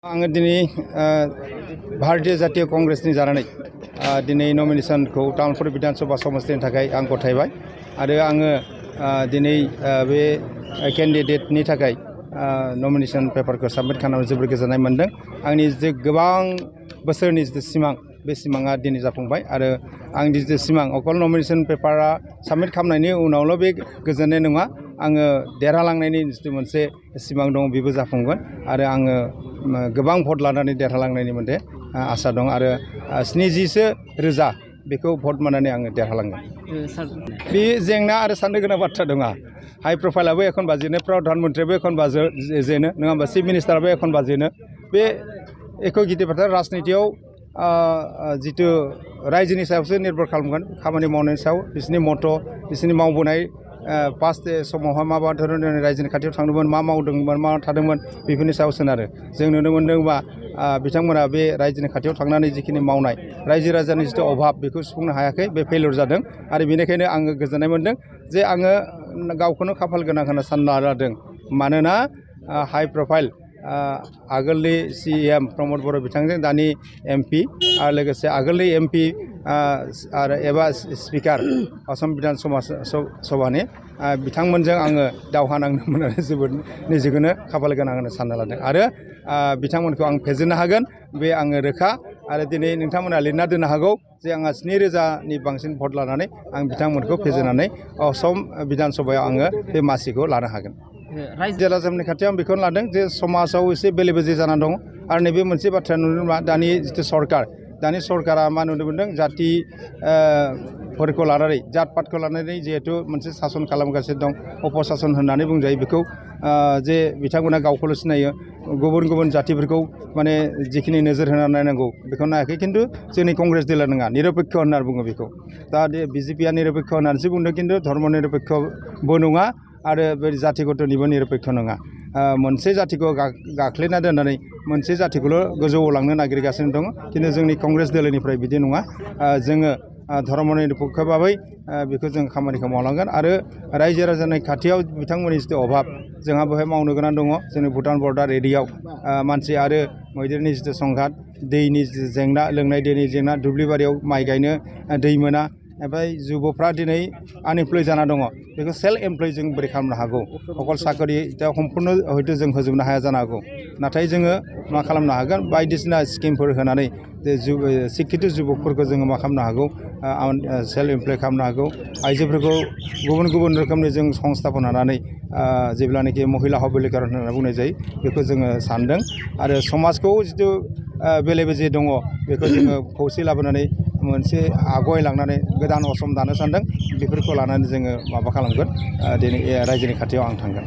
आङो दिनै भारतीय जातीय कांग्रेसनि जानानै दिनै नमिनेशनखौ तामुलपुर विधानसभा समस्तिनि थाखाय आं गथायबाय आरो आङो दिनै बे केन्डिडेटनि थाखाय नमिनेशन पेपारखौ साबमिट खालामनानै जोबोर गोजोननाय मोन्दों। आंनि जे गोबां बोसोरनि जिथु सिमां बे सिमाङा दिनै जाफुंबाय आरो आंनि जिथु सिमां अकल नमिनेशन पेपारा साबमिट खालामनायनि उनावल' बे गोजोननाय नङा, आङो देरहालांनायनि जिथु मोनसे सिमां दं बेबो जाफुंगोन आरो आङो गोबां भट लानानै देरहालांनायनि मोनसे आसा दं आरो 70,000 बेखौ भट मोननानै आङो देरहालांगोन। बे जेंना आरो साननो गोनां बाथ्रा दङ। हाइ प्रफाइलाबो एखनबा जेनो, प्रधान मन्त्रियाबो एखनबा जेनो, नङा होमबा, चिफ मिनिस्टाराबो एखनबा जेनो। बे एख' गिदिर बाथ्रा राजनितियाव जिथु रायजोनि सायावसो निर्भर खालामगोन, खामानि मावनायनि सायाव बिसोरनि मत' बिसोरनि मावबोनाय पास्ट समावहाय मा धरনের रायजोनि खाथियाव थांदोंमोन, मा मावदोंमोन, मा थादोंमोन, बेफोरनि सायाव सोनारो। जों नुनो मोन्दोंबा बिथांमोना बे रायजोनि खाथियाव थांनानै जिखिनि मावनाय रायजो राजानि जिथु अभाब बेखौ सुफुंनो हायाखै, बे फेलियर जादों आरो बेनिखायनो आङो गोजोननाय मोन्दों जे आङो गावखौनो खाफाल गोनां होनना सानना लादों। मानोना हाइ प्रफाइल आगोलनि CM प्रमद बर' बिथांजों दानि MP आरो लोगोसे आगोलनि MP आरो एबा स्पिकार आसाम बिधान सभानि बिथांमोनजों आङो दावहा नांनो मोननानै जोबोद निजेखौनो खाफाल गोनां होनना सानना लादों आरो बिथांमोनखौ आं फेजेननो हागोन, बे आङो रोखा। आरो दिनै नोंथांमोना लिरना दोननो हागौ जे आंहा 7,000नि बांसिन भट लानानै आं बिथांमोनखौ फेजेननानै असम बिधान सभायाव आङो बे मासिखौ लानो हागोन। रायजो राजाफोरनि खाथियाव आं बेखौनो लादों जे समाजाव एसे बेले बेजे जानानै दङ आरो नैबे मोनसे बाथ्रा नुनो मोना। दानि जिथु सरकार, दानि सरकारा मा नुनो मोन्दों, जातिफोरखौ लानानै, जात पातखौ लानानै जिहेथु मोनसे सासन खालामगासिनो दं, अपसासन होननानै बुंजायो बेखौ। जे बिथांमोना गावखौल' सिनायो, गुबुन गुबुन जातिफोरखौ माने जिखिनि नोजोर होनानै नायनांगौ बेखौ नायाखै। खिन्थु जोंनि कंग्रेस दला नङा, निरपेक्ष होननानै बुङो बेखौ। दा BJPआ निरपेक्ष होननानैसो बुंदों, खिन्थु धर्म निरपेक्षबो नङा आरो बे जातिगतनिबो निरपेक्ष नङा। मोनसे जातिखौ गाख्लेना दोननानै मोनसे जातिखौल' गोजौआव लांनो नागिरगासिनो दङ, खिन्थु जोंनि कंग्रेस दोलोनिफ्राय बिदि नङा। जोङो धर्म निरपेक्ष भाबै बेखौ जों खामानिखौ मावलांगोन आरो रायजो राजानि खाथियाव बिथांमोननि जिथु अभाब जोंहा बेवहाय मावनो गोनां दङ। जोंनि भुटान बर्डार एरियायाव मानसि आरो मैदेरनि जिथु संघात, दैनि जेंना, लोंनाय दैनि जेंना, दुब्लिबारियाव माइ गायनो दै मोना, ओमफ्राय जुबफ्रा दिनै आनइमप्लय जाना दङ। बेखौ सेल्फ एमप्लय जों बोरै खालामनो हागौ? अकल साकरि दा सम्पुर्ण हयथ' जों होजोबनो हाया जानो हागौ, नाथाय जोङो मा खालामनो हागोन, बायदिसिना स्किमफोर होनानै जे शिक्षित जुबकफोरखौ जोङो मा खालामनो हागौ, सेल्फ एमप्लय खालामनो हागौ। आइजोफोरखौ गुबुन गुबुन रोखोमनि जों संस्थापन होनानै जेब्लानाखि महिला सबलीकरन होननानै बुंनाय जायो बेखौ जोङो सानदों आरो समाजखौ जिथु बेले बेजे दङ बेखौ जोङो खौसे लाबोनानै मोनसे आवगायलांनानै गोदान असम दानो सानदों। बेफोरखौ लानानै जोङो माबा खालामगोन, दिनै रायजोनि खाथियाव आं थांगोन।